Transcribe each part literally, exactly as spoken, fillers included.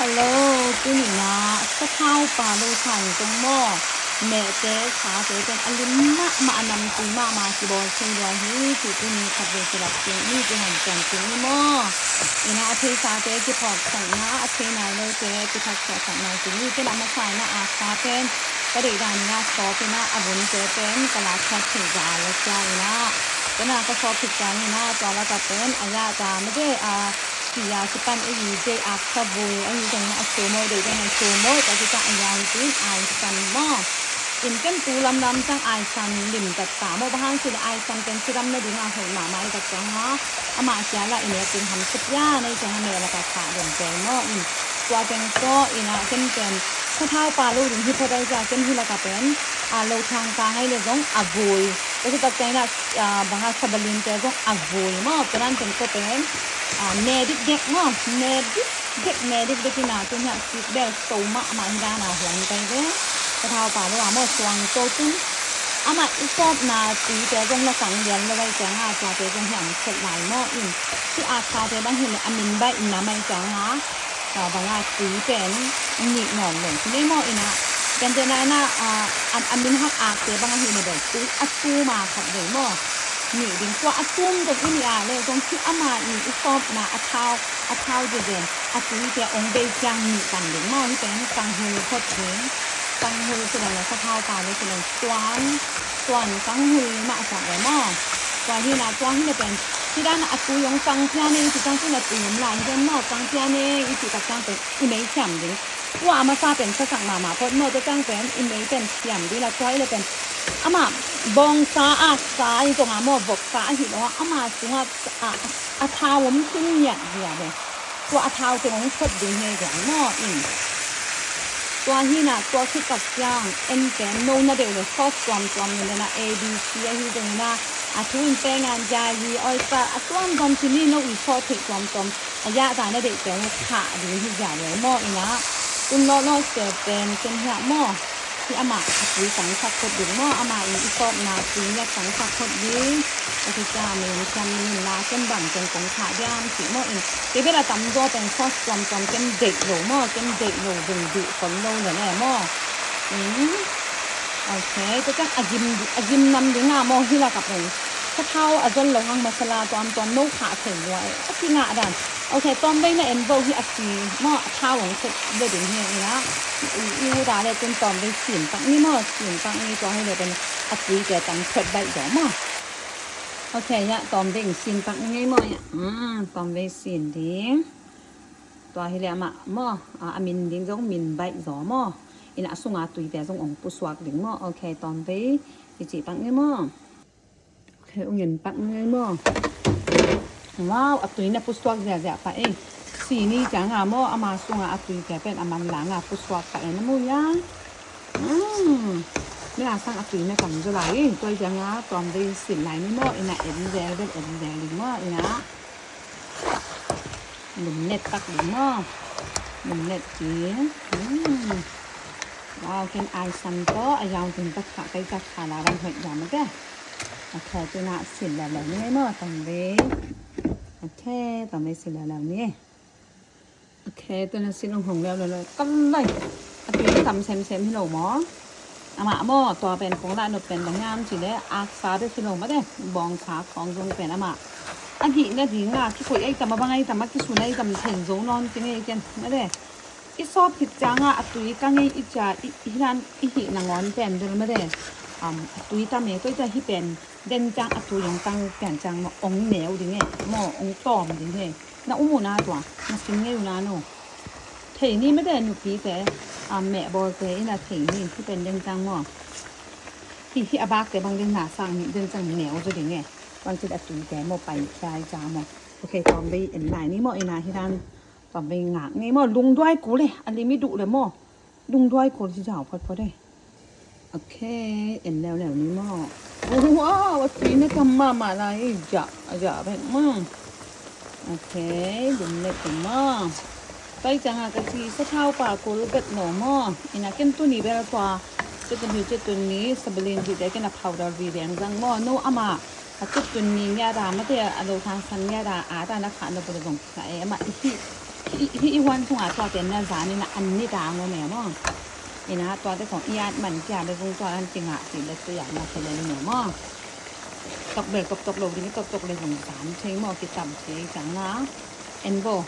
Hello, tuni-in ah sathau pa lo sa in tong maw, mehte sate pen a lim mahmah, a namtui mahmah kibawl thei lua hi. Tuni khatvei kilak kik ni, kihon kik ni maw. In ah a thei sate kiphawksakna, a thei nai lote kithaksuahsakna kik ni. Ken a masa in ah aksa pen ka deih dan in ah sawp in ah a vunte pen ka lakkhiat theih zah a lak cia in ah, ken ah ka sawp khit ciangin ah tua lakah pen a yahta mede a, sia sipan ei, dei aksa vui ahi zongin a suamawi, dei zongin a suamawi, tua khit ciang a yau in aisan maw. In ken tu lamlam ciang aisan limtak ta maw, bang hang cih leh aisan pen cidam nading a hoih mahmah ahi tak ciang a, amah sia lah in a pen hamsa pian ahi ciang a meh lakah thah den pen maw. In tua teng tawh in ah ken pen sathau pa lo ding hi phot ahi ciang ken hih lakah pen a lo thang ka ngai le zong a vui. Tua khit tak ciang in ah, a, bang a, sabalinte zong a vui maw. Tua dan teng tawh pen a, ne dikdek maw, ne dikdek, ne dikdek in ah tun hiah sik bel so mahmah hi dan a huan kai ve. Sathau pa lo a maw, suang to tun amah i sawpna tuite zong na kang lian lo ahi ciang a, tuate zong hiah hong phot lai maw. In hih aksate bang hi leh a min baih nam ahi ciang a, a, bang a tui pen nih nawn lo hi nei maw. In ah gentehna in ah, a, a, a min hak akte bang ahi leh bel tui a tum a khat vei maw, nih ding. Tua a tum zong i nih a leh zong hih amah i, i sawpna a thau, a thau zezen a tuite hong bei ciang nih pan ding maw. Hih pen kanghul phot ding. Kanghul ci leng le sathau pa lo ci leng tuan, tuan kanghul mah a sak ve maw. Tua hi in ah tua hi leh pen hih dan a tui hong kang pian e i cih ciang tun a tui om lai hi ven maw. Kang pian e i cih tak ciang pen i mei thiam ding. Tua a masa pen sasak mahmah phot maw, tua ciang pen i mei pen thiam ding la, tua hi leh pen amah bawngsa, aksa ahi zong a maw, voksa ahi lo a, amah sungah a, a thau om tun ngiat zia ve. Tua a thau teng hong phot ding hi zong maw. In tua hi in ah tua khit tak ciang en pen no na deih leh sauce tuamtuam in ah, A B C ahi zongin ah, a thu in teng an jai hi, oyster a tuamtuam ci ni, no i sawt theih tuamtuam a yahta na deih teng uh thah ding hi zia ve maw. In ah tun lawhlawh se pen ken hiah maw, hih amah a tui tangsak phot ding maw, amah in i sawpna tui ngiat tangsak phot ding. Tua khit ciang a min thiam ni in la, ken bang ken kong thah diam cih maw. In kei bel a tamzaw pen sauce tuamtuam ken deih lo maw, ken deih lo, zong duh khol lo lele maw. In, ok, tua ciang a gim, a gim nam ding a maw, hih lakah pen sathau a zon lo hang masala tuamtuam no khah thei lua e, a kingah dan. Ok, tawmvei na en vo hi a si maw, a thau hong set le ding hi. In ah i, i ut a leh tun tawmvei sin pak ni maw, sin pak ni, tua hi leh pen a tuite tam phot baih zaw maw. Ok, hiah tawmvei in sin pak ni ngei maw hiah. Hmm, tawmvei sin ding. Tua hi leh amah maw, a, a min ding zong min baih zaw maw. In ah a sunga tuite zong hong pusuak ding maw. Ok, tawmvei i cih pak ni maw. Ok, hong en pak ni ngei maw. Wow, a tui na pusuak ziahziah pah ei. Si ni ciang a maw, ama sunga a tuite pen a manlang a pusuak pah ei, na mu hiam. Hmm. Ni a sang a tui na tam zaw lai ei. Tua hi ciang a tawmvei sin lai ni maw. In ah en zel bel en zel ding maw. In ah lumlet tak ding maw. Lumlet ding. Hmm. Wow, ken aisan tawh a yau ding tak kha, kai tak kha la van hoih dam a te. Ok, tun ah sin leuleu ni ngei maw, tawmvei. Ok, tawmvei sin leuleu ni. Ok, tun ah sin hong hong leuleu le. Kal lai. A tui tam semsem hi lo maw. Amah maw, tua pen kong lah nop pen bang hiam cih leh aksa bek hi lo mah te. Bawngsa khawng zong pen amah a gih nading a kikoih ai tam, a bang ai tam, a kisun ai tam thei zo nawn kei ngei ken mah te. I sawp khit ciang a, a tui ka ngei i cia, i, i hih nangawn pen bel mah te. Um, a tui tam e, tua i cia hih pen den ciang a tui hong tang pian ciang maw hong neu ding e, maw hong tawm ding e. Na um uh na tua, na sim ngei uh na no. Thei ni mah te nupite, a, mehbawlte in a thei ni, hih pen den ciang maw. Hih, hih a bakte bang den na sang, den ciang neu zaw ding e. Bang ci a tuite maw pai cia i cia maw. Ok, tawmvei en lai ni maw, in ah hih dan tawmvei ngak ni maw, lungduai kul e, a lim i duh le maw. Lungduai kul ci zau photphot e. Ok, en leuleu ni maw. Wow, a tui na tam mahmah lai, i zah, a zah bek maw. Ok, lumlet ding maw. Pai ciang a ka ci sathau pa kul bek lo maw. In ah ken tuni bel tua, citun hi citun ni, sabalin cihte ken a powder vi veng zang maw. No amah a citun ni ngiat a, mate a lo thangsan ngiat a, a ta na khah na bul zong khah e, amah i hih Hih i huan sungah tuate na zan in a an ni dang om e maw. Ina tuate khong i at man kia le zong tua an kingah ti le tui a na ki le ni maw. Tokbel toktok lo ding, toktok le zong zan thei maw, kitam thei ciang a. En bo,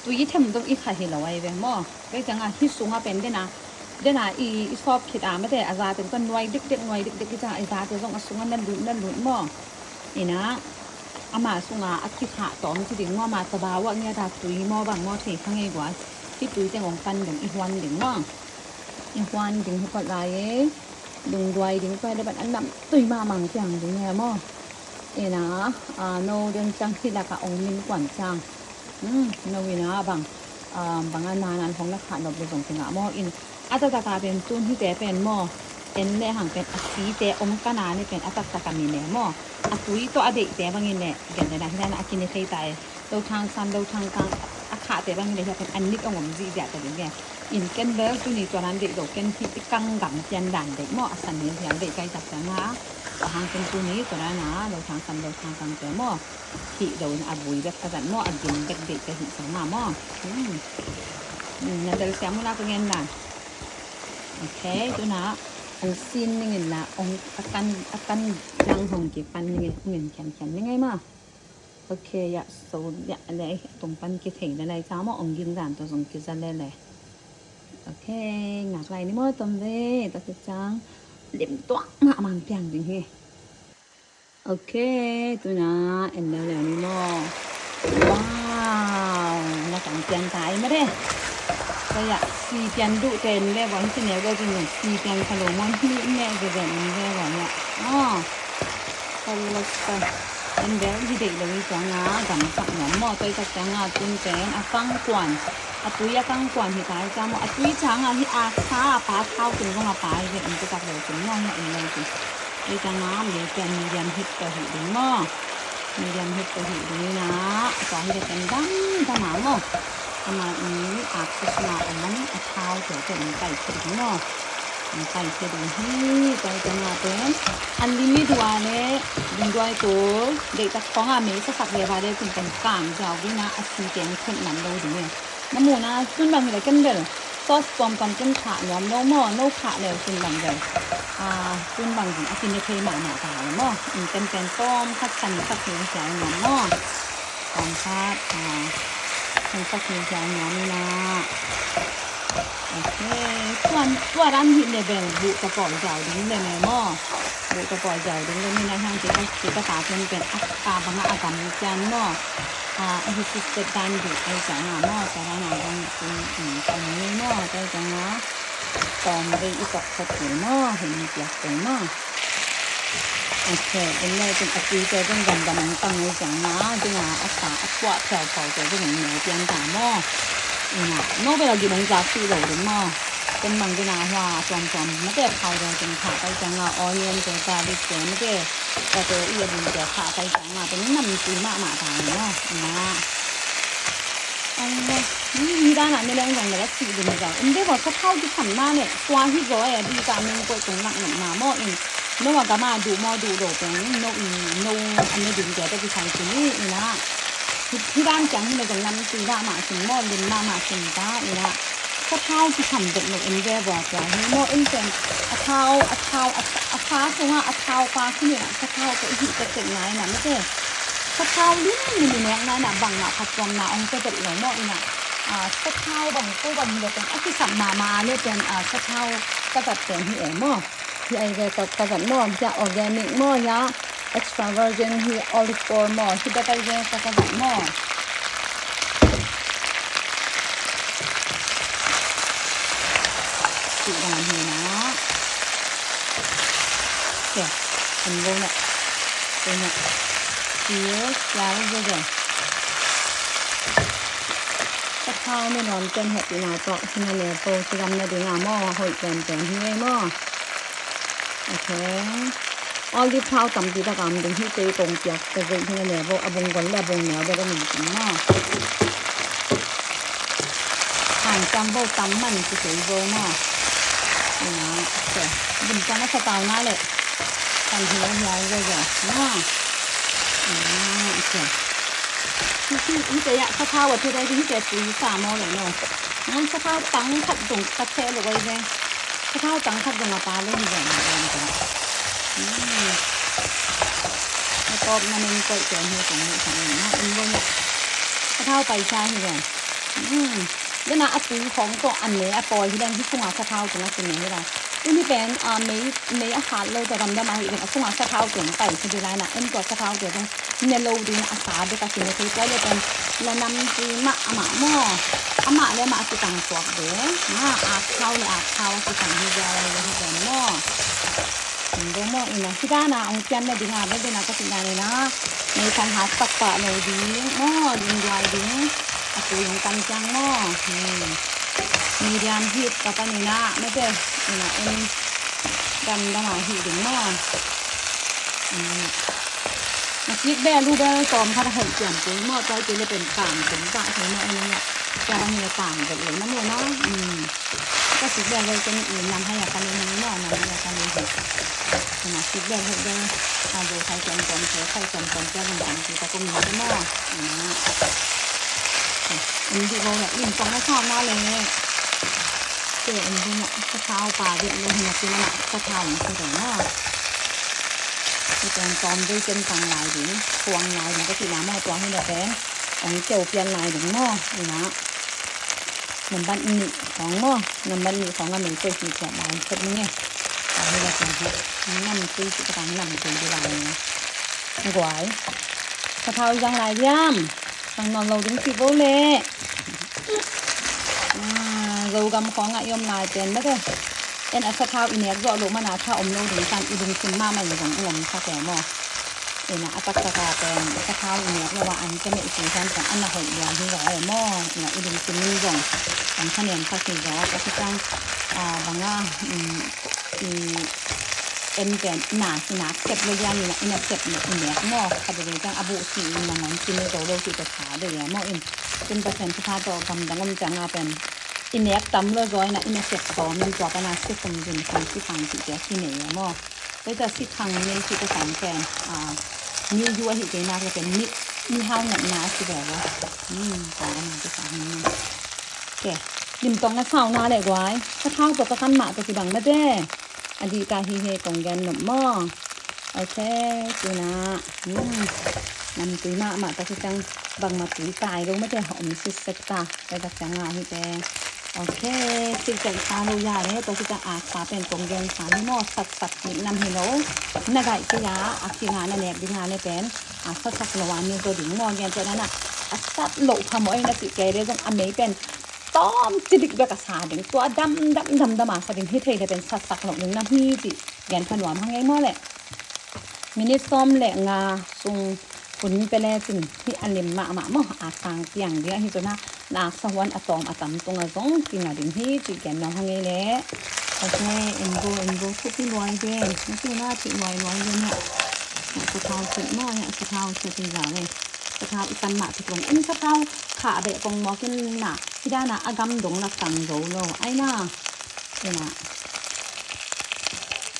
tui i them zong i kha hi lo ai ve maw. Tua ciang a hih sungah pen dena, dena i, i sawp khit a mate, a zate pen nuai dikdek, nuai dikdek i ciang a, i zate zong a sungah na lut, na lut maw. Ina ama sunga a kikhah tawm ci ding maw, ama tabau ah ngiat a tui maw bang maw thei kha ngei guai. Hih tui teng ong pan ding i huan ding maw. I huan ding hi phot lai e. Lungduai ding pai le ban a nam tui mahmah kiang ding e maw. Ina a no den ciang hih lakah ong min kuan ciang. No ina bang, bang a nanan hong na khah nop le zong kingah maw. In a taktak a pen tun hihte pen maw, en le hang pen a site om kana ne pen a taktak a min e maw. A tui tawh a deihte bangin le gen le na hi na a kine thei ta e. Lo thang san, lo thang kang, a khahte bangin le hia pen a nik ong om zihziah ta ding e. In ken bel tuni tua nan deih lo, ken hih i kang gam pian dan deih maw, a san ni hial deih kai tak ciang a. Tua hang ken tuni tua nan a lo thang san, lo thang kangte maw, hih lo in a vui bek ka zat maw, a gim bek deih ka hih ciang a maw. Na bel siam uh na ka gen dan. Ok, tuna ong sin ning in la, ong a kan, a kan ciang hong kipan ning e, hong in khiankhian ning e maw. Ok, ya so ya le tung pan kithei le lai ciang maw, ong ging dan tawh zong kiza le le. Ok, ngak lai ni maw, tom ve, tua khit ciang lim tuak mahmah piang ding hi. Ok, tuna en leuleu ni maw. Wow, na kang pian ta ai mah de. Kaya si pian duh ten ve bang si neu lo ding, si pian kha lo mon hi ne ve ve ni ve bang ya. Oh. Kala sa. En bel hi dei lo i ciang a gamsak nuam maw, tua i tak ciang a tun pen a kangkuan. A tui a kangkuan hi ta i ciang maw, a tui ciang a hi a kha a pa thau tun zong a pa i ve in tua tak lo tun maw, hi a in lo tun. Tua i ciang a mi pen medium heat tua hi ding maw. Medium heat tua hi ding ina, tua hi le pen dam dam a maw. Ama i a kusna om a thau tua tua in kai thei ding maw. Ang kai thei ding hi, tua i ciang a pen. An lim i dua le, ding dua i tul, deih tak khong a mei sasak le va le tun pen kang ziau ding a, a si pen khen man lo ding e. Na mu na, tun bang hi le ken bel. Sauce tuamtuam ken khah nuam lo maw, no khah leu tun bang bel. A, tun bang ding a kine thei mahmah ta le maw. In ken pen tawm khat san khat hi ziau nuam maw. Tawm khat, a, san khat hi ziau nuam na. Ok, tuan, tuan an hi le bel buh ta pawl ziau ding le me maw. Buh ta pawl ziau ding le me na hiang ti ka, ti ka ta ken pen a, a bang a gam kian maw. A, a hi sistet dan dih ai ciang a maw, tua dan a bang tun, um, tawm ni maw, tua ciang a tawm dei i tok khat ni maw, hin i piak dei maw. Ok, en le tun a tui te tun gam gam ong tang ai ciang a, ding a, a sa, a thuah phiau phiau te tun ong neu pian ta maw. Ina, no bel a gim ong zak si lo ding maw. Ken mang ding a hua, tuam tuam, mate powder ding kha kai ciang a, onion te, garlic te, mate. Tate i a bul tua kha kai ciang a, tua nam tui mahmah ta ni maw. Ina. Ai maw. Ni dan a ne leng zong ne la si ding zong. In de maw sa thau di khan na ne. Tua hi zo ai a di ka meng koi tung nak nak na maw in. No a gam a du maw du do peng. No i no a ne ding tua ta di sai si ni ina. Hi dan ciang hi ne zong nam tui mahmah sin maw. Lim mahmah sin ta ina. Sa thau di khan dek no in de bua tua hi maw in pen. A thau, a thau, a, a fa sunga a thau pa hi ni na, sa thau ka i hih tek tek nai na, mate. Sa thau lim lim i nek nai na, bang na phat tuam na ong tek tek lo maw ina. A, sa thau bang ko bang hi lo pen, a kisap mahmah le pen, a, sa thau ka zat pen hi e maw. Hi ai ve ka, ka zat maw, hi a organic maw, hi a extra virgin hi olive oil maw, hi bek ai ve ka, ka zat maw. Sih dan hi na. Khe, an go na. Go na. Sih, sial go go. Sa thau me nuam ten heh pi na tawh, hi na ne po, si gam na ding a maw, hoih ten ten hi ei maw. Ok. Olive thau tampi tak a om ding hi, kei kong piak ka zui ding a ne bo, a bung gol le a bung neu bek a nei ding maw. Han tam bo, tam man ki kei bo maw. Ina, ok. Bun tam a sa tau na le. Kan hiau hiau bo bo. Maw. Ina, ok. Hite ah sathau a thei dai hite tui sa maw le no. Ngan sathau tang khat zong ka thei lo ai ve. Sathau tang khat zong a pa lo hi ve. A tawp na ning koih pen hi kong hi kong hi na in lo hi. Sathau paisa hi ve. Dena a tui khong tawh an ne a pawi hi dan hi sunga sathau teng a kine hi dan. Tuni pen mei mei a hat lo tawh damdam a hi dan a sunga sathau teng pai hi di lai na en tawh sathau teng ne lo ding a sa bek a kine thei tua le pen la nam tui mah amah maw. Amah le amah a kitang tuak de. Akhau le akhau a kitang hi zia le hi dan maw. Tung dong maw ina hi dana ong pian na dinga bek dina ka tina nina. Mei thang hat tak pah lo ding maw ding duai ding. A tui ong kan ciang maw. Medium heat ka pan ina mate ina en dam dama hi ding maw. Na sik bel lu bel tawm khat a hoih ciam tui maw tua i kei le pen kang tung pah thei maw en ina. Tua bang ina kang vet lo na maw na. Ka sik bel bel ken i nam hai a ka le hi maw nam hai a ka le hi. Na sik bel hoih bel a zo thai ciam tawm se thai ciam tawm ciam bang tang ti ka kum ni maw. Ina. Indi bo le in tong na sa ma le. Te in bu na sathau pa de lo hi na ti na sathau ni sa de na. Ti tong tawm de ken tang lai ding, tuang lai ding ka ti na maw tuang hi na pen. Ong keu pian lai ding maw, ina. Nambat nih khong maw, nambat nih khong a mei koih hi pian lai khat ni nge. Ka hi na pen hi. Nam tui si ka tang nam tui di lai na. Guai. Sathau zang lai diam. Sang non lo ding si bo le. Zogam khong a i om lai pen mate. En a sathau i nek zawh loh mana tha om lo ding san i lungsim mahmah in zong i om sa ke maw. Ina a taktak a pen sathau i nek lo a an ka neih si san pen an a hoih lian hi zaw e maw. Ina i lungsim in zong an kha nem kha si zaw ka si tang banga i en pen ina ina sep lo lian ina ina sep lo i nek maw. Kha dei tang a buh si ina ngon si lo zo lo si ka tha dei e maw in. Tun Pasian thupha tawh gamdang om cianga pen i nek tam lo zaw ina ina sep tawm in tua pana si khum zin khang si khang si tia si nei e maw. Tua cia si khang nei si ka sang pen mi zu ahi kei nak le pen mi mi hau natna a si ve lo. Tua ka na ka sang nei. Ke lim tong na sau na le guai ka thau tawh ka kan mah tawh kibang mate. A dih ka hi he kong gen nop maw. Ok, tuna nam tui mahmah ta kicang bangmah tui tai lo mate om sitset ta. Pai tak cianga hi te. Ok, sitset ta lo ya le ta kicang a sa pen kong gen sa hi maw, satsak nih nam hi lo. Na gaih kei a a kinga na nek dinga le pen a satsak lo a ni zo ding maw gen te na na a sat lo pha maw na cih kei le zong a mei pen tawm cilik bek a sa ding, tua dam dam dam dam a sa ding hi thei le pen satsak lo ding nam hi cih gen pha nuam hang ei maw le. Minute sawm le nga sung hun pe le cin hi a lim mahmah maw a sang piang ding ahi zona na sa huan a tawm a tam tunga zong kinga ding hi cih gen nuam hang ei le. Ok, en go en go thupi luai ve. Na tuna thih luai luai ve ne. Sathau set maw, sathau set hi za ve. Sathau i kan mah thutlong in sathau khah beh kong mawk in na. Hi dana a gam dong la kang zo lo ai na. Ina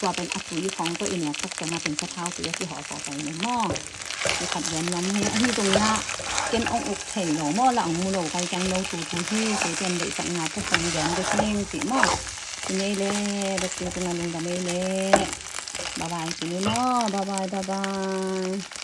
tua pen a tui khawng tawh i nek tak cianga pen sathau tui a kihawh pawh pai ne maw. I khat gen nuam hi ahi zongina ken ong uk thei lo maw la ong mu lo kai ciang lo tutu hi kei pen deihsakna thukhawng gen ka sing cih maw. Ci ngei le bek tui tunga lungdam ei le. Bye bye ci ni maw, bye bye, bye bye.